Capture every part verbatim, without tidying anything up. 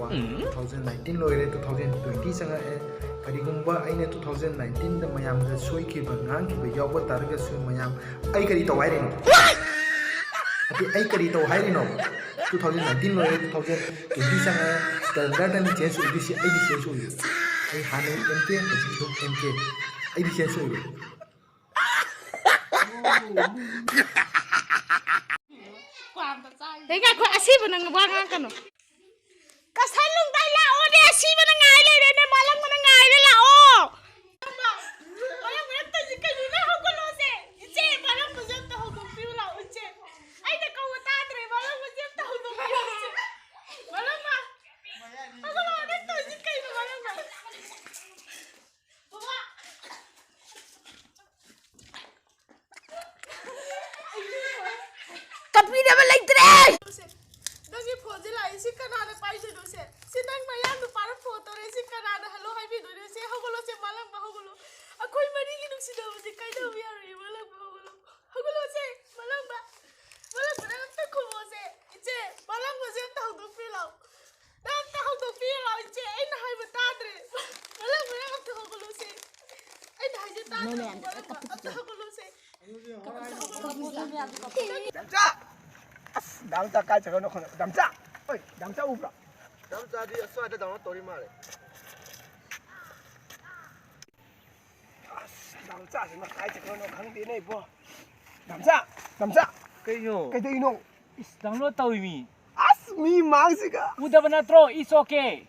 Two thousand nineteen ꯂꯣꯏꯔꯦ, two thousand twenty ꯆꯪꯉꯛꯑꯦ꯫ ꯀꯔꯤꯒꯨꯝꯕ ꯑꯩꯅ ꯇꯨ ꯊꯥꯎꯖꯟ ꯅꯥꯏꯟꯇꯤꯟꯗ ꯃꯌꯥꯝꯗ ꯁꯣꯏꯈꯤꯕ, ꯉꯥꯡꯈꯤꯕ ꯌꯥꯎꯕ ꯇꯥꯔꯒꯁꯨ, ꯃꯌꯥꯝ, ꯑꯩ ꯀꯔꯤ ꯇꯧ ꯍꯥꯏꯔꯤꯅꯣ? ꯑꯗꯨ ꯑꯩ ꯀꯔꯤ ꯇꯧ ꯍꯥꯏꯔꯤꯅꯣ? ꯇꯨ ꯊꯥꯎꯖꯟ ꯅꯥꯏꯟꯇꯤꯟ ꯂꯣꯏꯔꯦ, ꯇꯨ ꯊꯥꯎꯖꯟ ꯇ꯭ꯋꯦꯟꯇꯤ ꯆꯪꯉꯛꯑꯦ꯫ ꯀꯦꯂꯦꯟꯗꯔꯗꯅꯤ ꯆꯦꯟꯖ ꯑꯣꯏꯗꯣꯏꯁꯤ, ꯑꯩꯗꯤ ꯆꯦꯟꯖ ꯑꯣꯏꯔꯣꯏ꯫ ꯑꯩ ꯍꯥꯟꯅꯩ ꯑꯦꯝ ꯀꯦ, ꯍꯧꯖꯤꯛ ꯑꯗꯨꯝ ꯑꯦꯝ ꯀꯦ꯫ ꯑꯩꯗꯤ ꯆꯦꯟꯖ ꯑꯣꯏꯔꯣꯏ꯫ ꯍꯦ, ꯉꯥꯏꯈꯣ, ꯑꯁꯤꯕ ꯅꯪ ꯋꯥ ꯉꯥꯡꯉꯛꯀꯅꯨ꯫ ꯀꯁꯟ ꯂꯨꯡꯗꯥꯏ ꯂꯥꯛꯑꯣꯅꯦ, ꯑꯁꯤꯕꯅ ꯉꯥꯏ ꯂꯩꯔꯦꯅꯦ, ꯃꯥꯂꯪꯕꯅ ꯉꯥꯏꯔꯦ, ꯂꯥꯛꯑꯣ꯫ ꯃꯥꯂꯪꯕ ꯅꯠꯇ꯭ꯔꯗꯤ ꯀꯩꯅꯣꯅꯦ, ꯍꯧꯒꯠꯂꯣꯁꯦ꯫ ꯏꯆꯦ, ꯃꯥꯂꯪꯕꯁꯦ ꯑꯝꯇ ꯍꯧꯗꯣꯛꯄꯤꯌꯨ ꯂꯥꯛꯑꯣ, ꯏꯆꯦ꯫ ꯑꯩꯅ ꯀꯧꯕ ꯇꯥꯗ꯭ꯔꯦ, ꯃꯥꯂꯪꯕꯁꯦ ꯑꯝꯇ ꯍꯧꯗꯣꯛꯄꯤꯌꯨ, ꯏꯆꯦ꯫ ꯃꯥꯂꯪꯕ, ꯍꯧꯒꯠꯂꯣ, ꯅꯪ ꯇꯧꯔꯤꯁꯤ ꯀꯩꯅꯣ, ꯃꯥꯂꯪꯕ? ꯕꯕꯥ꯫ ꯀꯞꯄꯤꯅꯕ ꯂꯩꯇ꯭ꯔꯦ꯫ ꯅꯪꯒꯤ ꯐꯣꯟꯁꯦ ꯂꯥꯛꯏꯁꯤ ꯀꯅꯥꯅ ꯄꯥꯏꯗꯣꯏꯅꯣꯁꯦ? ꯁꯤ ꯅꯪ ꯃꯌꯥꯝ ꯅꯨꯄꯥꯅ ꯐꯣꯟ ꯇꯧꯔꯛꯏꯁꯤ ꯀꯅꯥꯅ ꯍꯜꯂꯣ ꯍꯥꯏꯕꯤꯗꯣꯏꯅꯣꯁꯦ? ꯍꯧꯒꯠꯂꯣꯁꯦ, ꯃꯥꯂꯪꯕ ꯍꯧꯒꯠꯂꯣ꯫ ꯑꯩꯈꯣꯏ ꯃꯔꯤꯒꯤ ꯅꯨꯡꯁꯤꯅꯕꯁꯦ ꯀꯥꯏꯅꯕ ꯌꯥꯔꯣꯏꯌꯦ, ꯃꯥꯂꯪꯕ ꯍꯧꯒꯠꯂꯣ꯫ ꯍꯧꯒꯠꯂꯣꯁꯦ, ꯃꯥꯂꯪꯕ꯫ ꯃꯥꯂꯪꯕ, ꯅꯪ ꯑꯝꯇ ꯈꯨꯝꯃꯣꯁꯦ꯫ ꯏꯆꯦ, ꯃꯥꯂꯪꯕꯁꯦ ꯑꯝꯇ ꯍꯧꯗꯣꯛꯄꯤꯔꯣ꯫ ꯅꯪ ꯑꯝꯇ ꯍꯧꯗꯣꯛꯄꯤꯔꯣ, ꯏꯆꯦ, ꯑꯩꯅ ꯍꯥꯏꯕ ꯇꯥꯗ꯭ꯔꯦ꯫ ꯃꯥꯂꯪꯕ, ꯅꯪ ꯑꯝꯇ ꯍꯧꯒꯠꯂꯣꯁꯦ꯫ ꯑꯩꯅ ꯍꯥꯏꯁꯦ ꯇꯥꯗ꯭ꯔꯣ? ꯃꯥꯂꯪꯕ, ꯑꯝꯇ ꯍꯧꯒꯠꯂꯣꯁꯦ꯫ ꯗꯥꯝꯆꯥ! ꯑꯁ, ꯗꯥꯝꯆꯥ ꯀꯥꯏ ꯆꯠꯈ꯭ꯔꯅꯣ ꯈꯪꯗꯦ꯫ ꯗꯥꯝꯆꯥ! ꯑꯣꯏ, ꯗꯥꯝꯆꯥ ꯎꯕ꯭ꯔꯣ? ꯗꯥꯝꯆꯥꯗꯤ ꯑꯁ꯭ꯋꯥꯏꯗ download ꯇꯧꯔꯤ ꯃꯥꯜꯂꯦ꯫ ꯑꯁ, ꯗꯥꯝꯆꯥꯁꯤꯅ ꯀꯥꯏ ꯆꯠꯈ꯭ꯔꯅꯣ ꯈꯪꯗꯦꯅꯦ ꯏꯕꯣ꯫ ꯗꯥꯝꯆꯥ! ꯗꯥꯝꯆꯥ! ꯀꯩꯅꯣ? ꯀꯩꯗꯧꯔꯤꯅꯣ? ꯏꯁ, download ꯇꯧꯔꯤꯃꯤ꯫ ꯑꯁ, ꯃꯤ ꯃꯥꯡꯁꯤꯒ꯫ ꯎꯗꯕ ꯅꯠꯇ꯭ꯔꯣ? It's okay꯫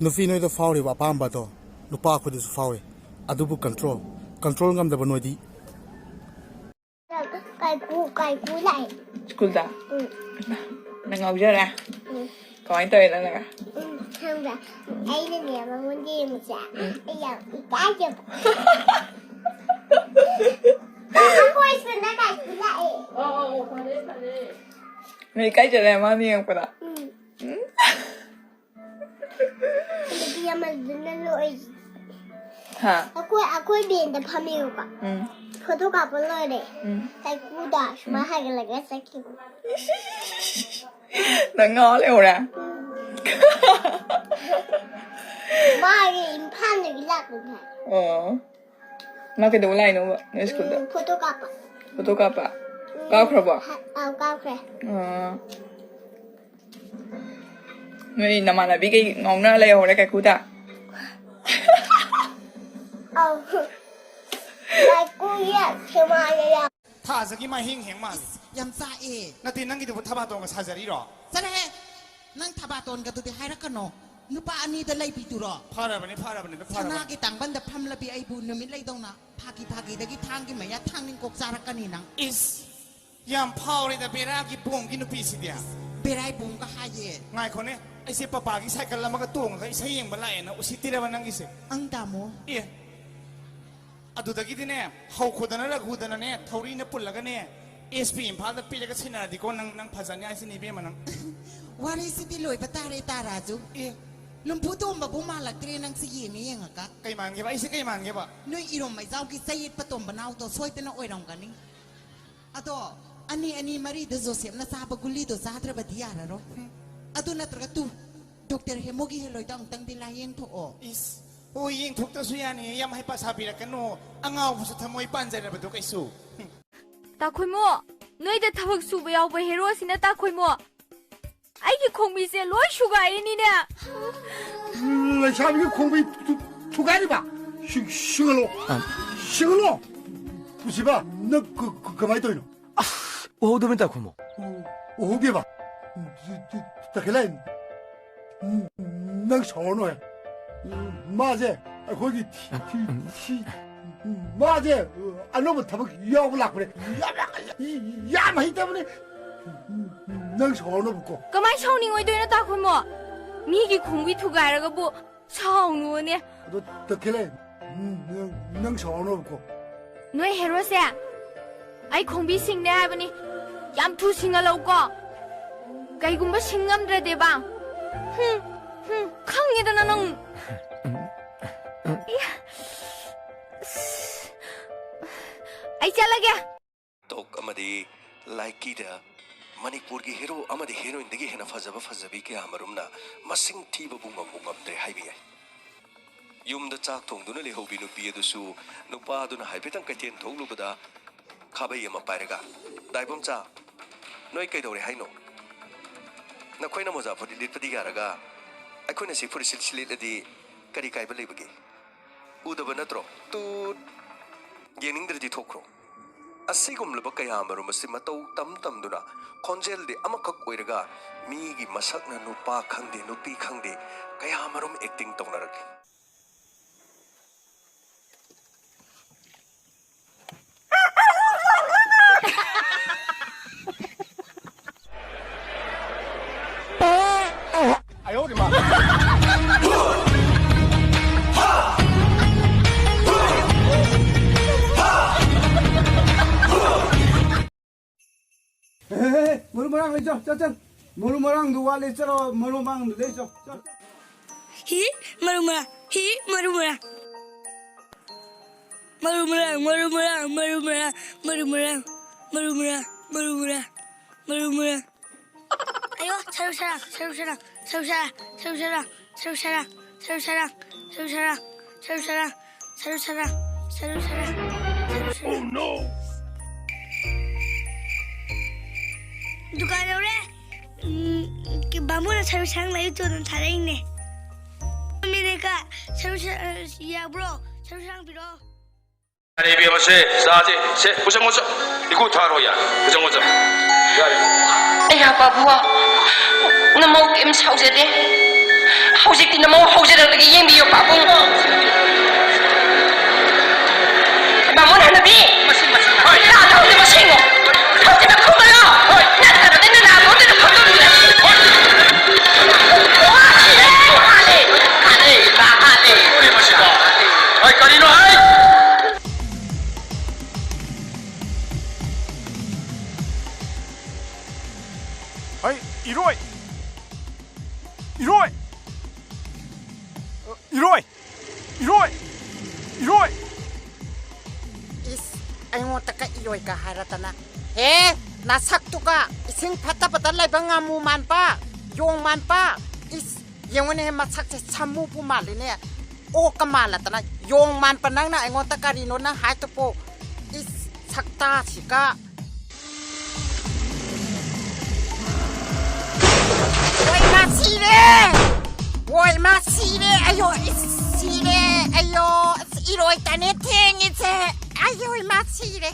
ꯅꯨꯄꯤ ꯅꯣꯏꯗ ꯐꯥꯎꯔꯤꯕ ꯑꯄꯥꯝꯕꯗꯣ ꯅꯨꯄꯥ ꯑꯩꯈꯣꯏꯗꯁꯨ ꯐꯥꯎꯏ, ꯑꯗꯨꯕꯨ control, control ꯉꯝꯗꯕ ꯅꯣꯏꯗꯤ꯫ ꯀꯥꯏꯀꯨ, ꯀꯥꯏꯀꯨ ꯂꯥꯛꯑꯦ꯫ ꯁ꯭ꯀꯨꯜꯗ? ꯎꯝ꯫ ꯅꯪ ꯉꯥꯎꯖꯔꯦ? ꯎꯝ꯫ ꯀꯃꯥꯏꯅ ꯇꯧꯋꯦ ꯅꯪꯅꯒ? ꯎꯝ, ꯈꯪꯕ꯭ꯔꯥ? ꯑꯩꯅꯅꯦ ꯃꯉꯣꯟꯗ ꯌꯦꯡꯕꯁꯦ, ꯎꯝ꯫ ꯑꯩ ꯌꯥꯝ ꯏꯀꯥꯏꯖꯕ꯫ ꯑꯩꯈꯣꯏ ꯁ꯭ꯀꯨꯜꯗ ꯀꯥꯏꯀꯨ ꯂꯥꯛꯑꯦ꯫ ꯑꯣ, ꯑꯣ, ꯑꯣ, ꯐꯔꯦ, ꯐꯔꯦ꯫ ꯅꯣꯏ ꯏꯀꯥꯏꯖꯔꯦ ꯃꯥꯅ ꯌꯦꯡꯉꯛꯄꯗ? ꯎꯝ꯫ ꯎꯝ꯫ ꯅꯨꯄꯤ ꯑꯃꯗꯨꯅ ꯂꯣꯏ ꯍꯥ? ꯑꯩꯈꯣꯏ, ꯑꯩꯈꯣꯏ ꯕꯦꯟꯗ ꯐꯝꯃꯦꯕꯀꯣ꯫ ꯎꯝ꯫ ꯐꯣꯇꯣ ꯀꯥꯞꯄ ꯂꯣꯏꯔꯦ꯫ ꯎꯝ꯫ ꯀꯥꯏꯀꯨꯗꯣ ꯁꯨꯃꯥꯏꯅ ꯎꯝ꯫ ꯍꯥꯏꯒꯠꯂꯒ ꯆꯠꯈꯤꯕ꯫ ꯅꯪ ꯉꯥꯎ ꯂꯩꯍꯧꯔꯦ? ꯎꯝ꯫ ꯃꯥꯒꯤ ꯏꯝꯐꯥꯜꯗꯒꯤ ꯂꯥꯛꯄꯅꯦ꯫ ꯑꯣ꯫ ꯃꯥ ꯀꯩꯗꯧꯕ ꯂꯥꯛꯏꯅꯣꯕ ꯅꯣꯏ ꯁ꯭ꯀꯨꯜꯗ? ꯎꯝ, ꯐꯣꯇꯣ ꯀꯥꯞꯄ꯫ ꯐꯣꯇꯣ ꯀꯥꯞꯄ? ꯎꯝ, ꯀꯥꯞꯈ꯭ꯔꯕꯣ? ꯍ-, ꯑꯧ, ꯀꯥꯞꯈ꯭ꯔꯦ꯫ ꯑꯥ꯫ ꯅꯣꯏ ꯅꯃꯥꯟꯅꯕꯤꯈꯩ ꯉꯥꯎꯅ ꯂꯩꯍꯧꯔꯦ ꯀꯥꯏꯀꯨꯗ? ꯑꯧ꯫ ꯀꯥꯏꯀꯨ ꯌꯥꯝ ꯁꯦꯃꯥꯏ ꯌꯥꯝ ꯊꯥꯖꯒꯤ ꯃꯥ ꯍꯤꯡ ꯍꯦꯡ ꯃꯥꯜꯂꯦ꯫ ꯌꯥꯝ ꯆꯥꯛꯑꯦ꯫ ꯅꯠꯇꯦ, ꯅꯪꯒꯤꯗꯨꯕꯨ ꯊꯕꯥꯇꯣꯟꯒ ꯁꯥꯖꯔꯤꯔꯣ? ꯆꯠꯂꯍꯦ! ꯅꯪ ꯊꯕꯥꯇꯣꯟꯒꯗꯨꯗꯤ ꯍꯥꯏꯔꯛꯀꯅꯣ꯫ ꯅꯨꯄꯥ ꯑꯅꯤꯗ ꯂꯩꯕꯤꯗꯨꯔꯣ? ꯐꯔꯕꯅꯦ, ꯐꯔꯕꯅꯦ, ꯑꯗꯨ ꯐꯔꯕꯅꯦ꯫ ꯁꯅꯥꯒꯤ ꯇꯥꯡꯕꯟꯗ ꯐꯝꯂꯕꯤ ꯑꯩꯕꯨ ꯅꯨꯃꯤꯠ ꯂꯩꯗꯧꯅ ꯐꯥꯒꯤ ꯐꯥꯒꯤꯗꯒꯤ ꯊꯥꯡꯒꯤ ꯃꯌꯥ ꯊꯥꯡꯅꯤꯡꯀꯣꯛ ꯆꯥꯔꯛꯀꯅꯤ ꯅꯪ꯫ ꯏꯁ! ꯌꯥꯝ ꯐꯥꯎꯔꯦꯗ ꯕꯦꯔꯥꯒꯤ ꯕꯣꯝꯒꯤ ꯅꯨꯄꯤꯁꯤꯗꯤ꯫ ꯕꯦꯔꯥꯏ ꯕꯣꯝꯒ ꯍꯥꯏꯌꯦ꯫ ꯉꯥꯏꯈꯣꯅꯦ, ꯑꯩꯁꯦ ꯄꯄꯥꯒꯤ ꯁꯥꯏꯀꯜ ꯑꯃꯒ ꯇꯣꯡꯉꯒ ꯏꯁꯩ ꯌꯦꯡꯕ ꯂꯥꯛꯑꯦꯅ ꯎꯁꯤꯠꯇꯤꯔꯕ ꯅꯪꯒꯤꯁꯦ? ꯑꯪ, ꯇꯥꯃꯣ꯫ ꯑꯦ, ꯑꯗꯨꯗꯒꯤꯗꯤꯅꯦ, ꯍꯧꯈꯣꯗꯅ ꯔꯘꯨꯗꯅꯅꯦ, ꯊꯧꯔꯤꯅ ꯄꯨꯜꯂꯒꯅꯦ, ꯑꯦꯁ ꯄꯤ ꯏꯝꯐꯥꯜꯗ ꯄꯤꯔꯒ ꯁꯤꯟꯅꯔꯗꯤꯀꯣ, ꯅꯪ, ꯅꯪ ꯐꯖꯅꯤ ꯍꯥꯏꯁꯤꯅꯤ, ꯏꯕꯦꯝꯃ, ꯅꯪ꯫ ꯋꯥꯔꯤꯁꯤꯗꯤ ꯂꯣꯏꯕ ꯇꯥꯔꯦ, ꯇꯥ ꯔꯥꯖꯨ꯫ ꯑꯦ꯫ ꯂꯨꯝꯐꯨ ꯇꯣꯝꯕꯕꯨ ꯃꯥꯜꯂꯛꯇ꯭ꯔꯦ, ꯅꯪꯁꯦ ꯌꯦꯡꯉ ꯌꯦꯡꯉꯒ꯫ ꯀꯩ ꯃꯥꯟꯒꯦꯕ? ꯑꯩꯁꯦ ꯀꯩ ꯃꯥꯟꯒꯦꯕ? ꯅꯣꯏ ꯏꯔꯣꯝ ꯃꯩꯖꯥꯎꯒꯤ ꯆꯌꯦꯠꯄ ꯇꯣꯝꯕ ꯅꯥꯎꯗꯣ ꯁꯣꯏꯗꯅ ꯑꯣꯏꯔꯝꯒꯅꯤ꯫ ꯑꯗꯣ, ꯑꯅꯤ, ꯑꯅꯤ, ꯃꯔꯤꯗ ꯖꯣꯁꯦꯞꯅ ꯆꯥꯕ ꯒꯨꯂꯤꯗꯣ ꯆꯥꯗ꯭ꯔꯕꯗꯤ ꯌꯥꯔꯔꯣꯏ꯫ ꯎꯝ꯫ ꯑꯗꯨ ꯅꯠꯇ꯭ꯔꯒ ꯇꯨ, ꯗꯣꯛꯇꯔ ꯍꯦꯃꯣꯒꯤ ꯍꯦꯂꯣꯏꯗ ꯑꯃꯨꯛꯇꯪꯗꯤ ꯂꯥꯏꯌꯦꯡꯊꯣꯛꯑꯣ꯫ ꯏꯁ, ꯍꯣꯏ, ꯌꯦꯡꯊꯣꯛꯇ꯭ꯔꯁꯨ ꯌꯥꯅꯤꯌꯦ, ꯌꯥꯝ ꯍꯩꯄꯥ ꯁꯥꯕꯤꯔꯛꯀꯅꯨ꯫ ꯑꯉꯥꯎꯕꯁꯨ ꯊꯃꯣꯏ ꯄꯥꯟꯖꯔꯕꯗꯣ ꯀꯩꯁꯨ꯫ ꯍꯨꯝ꯫ ꯇꯥꯈꯣꯏꯃꯣ, ꯅꯣꯏꯗ ꯊꯕꯛ ꯁꯨꯕ ꯌꯥꯎꯕ ꯍꯦꯔꯣꯁꯤꯅ ꯇꯥꯈꯣꯏꯃꯣ, ꯑꯩꯒꯤ ꯈꯣꯡꯕꯤꯁꯦ ꯂꯣꯏ ꯁꯨꯒꯥꯏꯔꯤꯅꯤꯅꯦ꯫ ꯂꯩꯁꯥꯕꯤꯒꯤ ꯈꯣꯡꯕꯤ ꯊꯨ-, ꯊꯨꯒꯥꯏꯔꯤꯕ? ꯁꯤ-, ꯁꯤꯡꯍꯜꯂꯣ꯫ ꯑ꯫ ꯁꯤꯡꯍꯜꯂꯣ꯫ ꯄꯨꯟꯁꯤꯕ, ꯅꯪ ꯀ-, ꯀ-, ꯀꯃꯥꯏꯅ ꯇꯧꯔꯤꯅꯣ? ꯑꯁ, ꯎꯍꯧꯗꯕꯅꯤ ꯇꯥꯈꯨꯝꯃꯣ꯫ ꯎ-, ꯎꯍꯧꯗꯦꯕ? ꯇꯈꯦꯜꯂꯩ, ꯅꯪ ꯁꯥꯎꯔꯅꯨꯍꯦ꯫ ꯃꯥꯁꯦ ꯑꯩꯈꯣꯏꯒꯤ ꯊꯤ-, ꯊꯤ-, ꯊꯤ-, ꯃꯥꯁꯦ ꯑꯅꯧꯕ ꯊꯕꯛ ꯌꯥꯎꯕ ꯂꯥꯛꯄꯅꯦ꯫ ꯌꯥꯝ, ꯌꯥꯝ ꯍꯩꯇꯕꯅꯦ꯫ ꯅꯪ ꯁꯥꯎꯔꯅꯨꯕꯀꯣ꯫ ꯀꯃꯥꯏ ꯁꯥꯎꯅꯤꯡꯉꯣꯏꯗꯣꯏꯅꯣ ꯇꯥꯈꯨꯝꯃꯣ? ꯃꯤꯒꯤ ꯈꯣꯡꯕꯤ ꯊꯨꯒꯥꯏꯔꯒꯕꯨ ꯁꯥꯎꯅꯨꯅꯦ꯫ ꯑꯗꯣ ꯇꯈꯦꯜꯂꯩ, ꯅꯪ, ꯅꯪ ꯁꯥꯎꯔꯅꯨꯕꯀꯣ꯫ ꯅꯣꯏ ꯍꯦꯔꯣꯁꯦ ꯑꯩ ꯈꯣꯡꯕꯤ ꯁꯤꯡꯅꯦ ꯍꯥꯏꯕꯅꯤ꯫ ꯌꯥꯝ ꯊꯨ ꯁꯤꯡꯍꯜꯂꯧꯀꯣ꯫ ꯀꯩꯒꯨꯝꯕ ꯁꯤꯡ ꯉꯝꯗ꯭ꯔꯗꯤꯕ, ꯍꯨꯝ, ꯍꯨꯝ, ꯈꯪꯉꯦꯗꯅ ꯅꯪ꯫ ꯏꯌꯥ꯫ ꯑꯩ ꯆꯠꯂꯒꯦ꯫ ꯇꯣꯛ ꯑꯃꯗꯤ ꯂꯥꯏꯀꯤꯗ ꯃꯅꯤꯄꯨꯔꯒꯤ ꯍꯦꯔꯣ ꯑꯃꯗꯤ ꯍꯦꯔꯣꯏꯟꯗꯒꯤ ꯍꯦꯟꯅ ꯐꯖꯕ ꯐꯖꯕꯤ ꯀꯌꯥ ꯃꯔꯨꯝꯅ ꯃꯁꯤꯡ ꯊꯤꯕꯕꯨ ꯉꯝꯕꯨ ꯉꯝꯗ꯭ꯔꯦ ꯍꯥꯏꯕ ꯌꯥꯏ꯫ ꯌꯨꯝꯗ ꯆꯥꯛ ꯊꯣꯡꯗꯨꯅ ꯂꯩꯍꯧꯕꯤ ꯅꯨꯄꯤ ꯑꯗꯨꯁꯨ ꯅꯨꯄꯥ ꯑꯗꯨꯅ ꯍꯥꯏꯐꯦꯠꯇꯪ ꯀꯩꯊꯦꯜ ꯊꯣꯛꯂꯨꯕꯗ ꯈꯥꯕꯩ ꯑꯃ ꯄꯥꯏꯔꯒ, "ꯗꯥꯏꯕꯝꯆꯥ, ꯅꯣꯏ ꯀꯩꯗꯧꯔꯦ ꯍꯥꯏꯅꯣ? ꯅꯈꯣꯏꯅ ꯃꯣꯖꯥ ꯐꯨꯔꯤꯠ ꯂꯤꯠꯄꯗꯤ ꯌꯥꯔꯒ ꯑꯩꯈꯣꯏꯅ ꯁꯤ ꯐꯨꯔꯤꯠ ꯁꯤꯠ-, ꯁꯤꯠꯂꯤꯠꯂꯗꯤ ꯀꯔꯤ ꯀꯥꯏꯕ ꯂꯩꯕꯒꯦ? ꯎꯗꯕ ꯅꯠꯇ꯭ꯔꯣ? ꯇꯨꯠ! ꯌꯦꯡꯅꯤꯡꯗ꯭ꯔꯗꯤ ꯊꯣꯛꯈ꯭ꯔꯣ꯫" ꯑꯁꯤꯒꯨꯝꯂꯕ ꯀꯌꯥ ꯃꯔꯨꯝ ꯑꯁꯤ ꯃꯇꯧ ꯇꯝ ꯇꯝꯗꯨꯅ ꯈꯣꯟꯖꯦꯜꯗꯤ ꯑꯃꯈꯛ ꯑꯣꯏꯔꯒ ꯃꯤꯒꯤ ꯃꯁꯛꯅ ꯅꯨꯄꯥ ꯈꯪꯗꯦ, ꯅꯨꯄꯤ ꯈꯪꯗꯦ, ꯀꯌꯥ ꯃꯔꯨꯝ ꯑꯦꯛꯇꯤꯡ ꯇꯧꯅꯔꯛꯂꯤ꯫ ꯍꯦ, ꯍꯦ, ꯍꯦ, ꯃꯔꯨ ꯃꯔꯥꯡ ꯂꯩꯆꯣ, ꯆꯠ, ꯆꯠ꯫ ꯃꯔꯨ ꯃꯔꯥꯡꯗꯨ ꯋꯥꯠꯂꯦ, ꯆꯠꯂꯣ, ꯃꯔꯨ ꯃꯔꯥꯡꯗꯨ ꯂꯩꯆꯣ, ꯆꯠ꯫ ꯍꯤ, ꯃꯔꯨ ꯃꯔꯥꯡ, ꯍꯤ, ꯃꯔꯨ ꯃꯔꯥꯡ꯫ ꯃꯔꯨ ꯃꯔꯥꯡ, ꯃꯔꯨ ꯃꯔꯥꯡ, ꯃꯔꯨ ꯃꯔꯥꯡ, ꯃꯔꯨ ꯃꯔꯥꯡ, ꯃꯔꯨ ꯃꯔꯥꯡ, ꯃꯔꯨ ꯃꯔꯥꯡ, ꯃꯔꯨ ꯃꯔꯥꯡ꯫ ꯑꯌꯣ, ꯁꯔꯨ ꯁꯔꯥꯡ, ꯁꯔꯨ ꯁꯔꯥꯡ, ꯁꯔꯨ ꯁꯔꯥꯡ, ꯁꯔꯨ ꯁꯔꯥꯡ, ꯁꯔꯨ ꯁꯔꯥꯡ, ꯁꯔꯨ ꯁꯔꯥꯡ, ꯁꯔꯨ ꯁꯔꯥꯡ, ꯁꯔꯨ ꯁꯔꯥꯡ, ꯁꯔꯨ ꯁꯔꯥꯡ꯫ Oh no! ꯗꯨꯀꯥꯟ ꯌꯧꯔꯦ꯫ ꯎꯝ, ꯕꯥꯃꯣꯟꯅ ꯁꯔꯨ ꯁꯔꯥꯡ ꯂꯩꯔꯨꯆꯣꯅ ꯊꯥꯔꯛꯏꯅꯦ꯫ ꯃꯤꯅꯦꯀ ꯁꯔꯨ ꯁꯔꯥꯡ, ꯌꯥꯕ꯭ꯔꯣ? ꯁꯔꯨ ꯁꯔꯥꯡ ꯄꯤꯔꯛꯑꯣ꯫ ꯌꯥꯔꯦ, ꯏꯕꯦꯝꯃ, ꯁꯦ, ꯆꯥꯁꯦ, ꯁꯦ, ꯀꯣꯏꯆꯪ ꯀꯣꯏꯆꯪ, ꯏꯀꯨ ꯊꯥꯔꯣ, ꯌꯥꯔꯦ, ꯀꯣꯏꯆꯪ ꯀꯣꯏꯆꯪ, ꯌꯥꯔꯦ꯫ ꯑꯩꯌꯥ, ꯄꯥꯕꯨꯡ, ꯅꯃꯧ ꯀꯩꯝ ꯁꯥꯎꯖꯗꯦ꯫ ꯍꯧꯖꯤꯛꯇꯤ ꯅꯃꯧ ꯍꯧꯖꯔꯛꯂꯒꯦ, ꯌꯦꯡꯕꯤꯌꯨ, ꯄꯥꯕꯨꯡ꯫ ꯕꯥꯃꯣꯟ ꯍꯅꯨꯕꯤ, ꯃꯁꯤ, ꯃꯁꯤ, ꯍꯣꯏ, ꯂꯥ ꯂꯧꯗꯕ ꯁꯦꯡꯉꯣ꯫ ꯍꯧꯖꯤꯛꯃꯛ ꯈꯨꯝꯃꯨ ꯂꯥꯎ꯫ ꯍꯣꯏ꯫ ꯅꯠꯇ꯭ꯔꯕꯗꯤ ꯅꯅꯥ ꯂꯣꯟꯗꯨꯅ ꯈꯨꯝꯃꯨ꯫ ꯍꯣꯏ꯫ ꯍꯥꯠꯂꯦ, ꯍꯥꯠꯂꯦ, ꯍꯥꯠꯂꯦ, ꯏꯃꯥ ꯍꯥꯠꯂꯦ꯫ ꯍꯣꯏ, ꯃꯁꯤꯗ꯫ ꯍꯣꯏ, ꯀꯔꯤꯅꯣ ꯍꯥꯏ? ꯍꯩ, ꯏꯔꯣꯏ! ꯏꯔꯣꯏ! ꯏꯔꯣꯏ! ꯏꯔꯣꯏ! ꯏꯔꯣꯏ! ꯏꯁ, ꯑꯩꯉꯣꯟꯗ ꯀꯛꯏꯔꯣꯏꯒ ꯍꯥꯏꯔꯗꯅ꯫ ꯍꯦ, ꯅꯁꯛꯇꯨꯒ ꯏꯁꯤꯡ ꯐꯠꯇꯕꯗ ꯂꯩꯕ ꯉꯥꯃꯨ ꯃꯥꯟꯕ, ꯌꯣꯡ ꯃꯥꯟꯕ꯫ ꯏꯁ, ꯌꯦꯡꯉꯨꯅꯦ, ꯃꯁꯛꯁꯦ ꯁꯥꯃꯨꯕꯨ ꯃꯥꯜꯂꯤꯅꯦ꯫ ꯑꯣꯛꯀ ꯃꯥꯜꯂꯗꯅ, ꯌꯣꯡ ꯃꯥꯟꯕ ꯅꯪꯅ ꯑꯩꯉꯣꯟꯗ ꯀꯔꯤꯅꯣ ꯅꯪ ꯍꯥꯏꯗꯨꯕꯣ? ꯏꯁ, ꯁꯛꯇꯥꯁꯤꯒ꯫ ꯍꯣꯏ, ꯃꯥ ꯁꯤꯔꯦ! ꯍꯣꯏ, ꯃꯥ ꯁꯤꯔꯦ! ꯑꯌꯣ, ꯏꯁ, ꯁꯤꯔꯦ! ꯑꯌꯣ, ꯑꯁ, ꯏꯔꯣꯏꯇꯅꯦ ꯊꯦꯡꯉꯤꯁꯦ! ꯑꯌꯣ, ꯏꯃꯥ ꯁꯤꯔꯦ!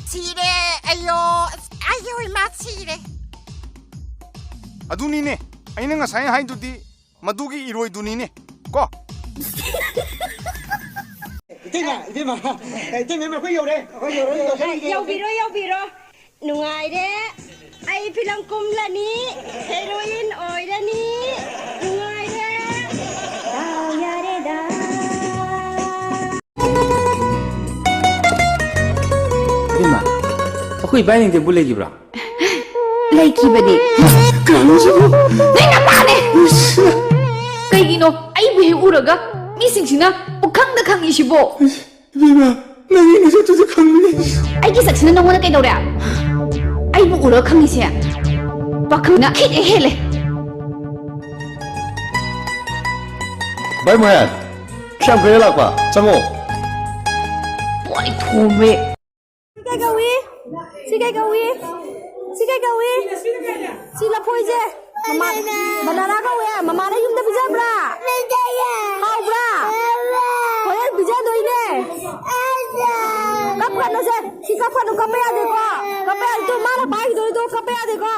ꯁꯤꯔꯦ! ꯑꯌꯣ, ꯑꯁ, ꯑꯌꯣ, ꯏꯃꯥ ꯁꯤꯔꯦ! ꯑꯗꯨꯅꯤꯅꯦ, ꯑꯩꯅ ꯉꯁꯥꯏ ꯍꯥꯏꯗꯨꯗꯤ, ꯃꯗꯨꯒꯤ ꯏꯔꯣꯏꯗꯨꯅꯤꯅꯦ, ꯀꯣ? ꯏꯇꯩꯃ, ꯏꯇꯩꯃ, ꯏꯇꯩꯃ, ꯑꯩꯈꯣꯏ ꯌꯧꯔꯦ, ꯑꯩꯈꯣꯏ ꯌꯧꯔꯦ, ꯌꯧꯔꯦ, ꯌꯧꯔꯦ꯫ ꯌꯧꯕꯤꯔꯣ, ꯌꯧꯕꯤꯔꯣ꯫ ꯅꯨꯡꯉꯥꯏꯔꯦ꯫ ꯑꯩ ꯐꯤꯂꯝ ꯀꯨꯝꯂꯅꯤ꯫ ꯍꯦꯔꯣꯏꯟ ꯑꯣꯏꯔꯅꯤ꯫ ꯅꯨꯡꯉꯥꯏꯔꯦ꯫ ꯗꯥꯎ ꯌꯥꯔꯦꯗ꯫ ꯏꯕꯦꯝꯃ, ꯑꯩꯈꯣꯏ ꯏꯕꯥꯏꯅꯤꯗꯕꯨ ꯂꯩꯈꯤꯕ꯭ꯔꯥ? ꯂꯩꯈꯤꯕꯅꯦ꯫ ꯀꯅꯥꯅꯣ ꯁꯤꯕꯨ? ꯅꯪ ꯅꯄꯥꯅꯦ! ꯀꯩꯒꯤꯅꯣ ꯑꯩꯕꯨ ꯍꯦꯛ ꯎꯔꯒ ꯃꯤꯁꯤꯡꯁꯤꯅ ꯄꯨꯈꯪꯗ ꯈꯪꯉꯤꯁꯤꯕꯣ? ꯏꯕꯦꯝꯃ, ꯅꯪꯒꯤ ꯅꯁꯛꯇꯨꯁꯨ ꯈꯪꯕꯅꯦ꯫ ꯑꯩꯒꯤ ꯁꯛꯁꯤꯅ ꯅꯪꯉꯣꯟꯗ ꯀꯩꯗꯧꯔꯦ? ꯑꯩꯕꯨ ꯎꯔꯒ ꯈꯪꯉꯤꯁꯦ ꯄꯥꯈꯪꯅ ꯈꯤꯠ ꯍꯦꯛ ꯍꯦꯜꯂꯦ꯫ ꯚꯥꯏ ꯃꯣꯍꯦꯟ, ꯀꯌꯥꯝ ꯀꯨꯏꯔꯦ ꯂꯥꯛꯄ? ꯆꯪꯉꯣ꯫ ꯄꯣꯏ ꯊꯣꯝꯃꯦ꯫ ꯁꯤ ꯀꯩ ꯀꯧꯏ? ꯁꯤ ꯀꯩ ꯀꯧꯏ? ꯁꯤ ꯀꯩ ꯀꯧꯏ? ꯁꯤ ꯂꯐꯣꯏꯁꯦ꯫ ꯃꯃꯥ, ꯕꯅꯥꯅꯥ ꯀꯧꯋꯦ꯫ ꯃꯃꯥꯅ ꯌꯨꯝꯗ ꯄꯤꯖꯕ꯭ꯔꯥ? ꯍꯥꯎꯕ꯭ꯔꯥ? ꯍꯣꯔꯦꯟ ꯄꯤꯖꯗꯣꯏꯅꯦ꯫ ꯀꯞꯀꯅꯨꯁꯦ꯫ ꯁꯤ ꯀꯞꯀꯅꯨ, ꯀꯞꯄ ꯌꯥꯗꯦꯀꯣ꯫ ꯀꯞꯄ ꯌꯥꯗꯦ꯫ ꯇꯨ, ꯃꯥꯅ ꯄꯥꯏꯈꯤꯗꯣꯏꯗꯣ ꯀꯞꯄ ꯌꯥꯗꯦꯀꯣ꯫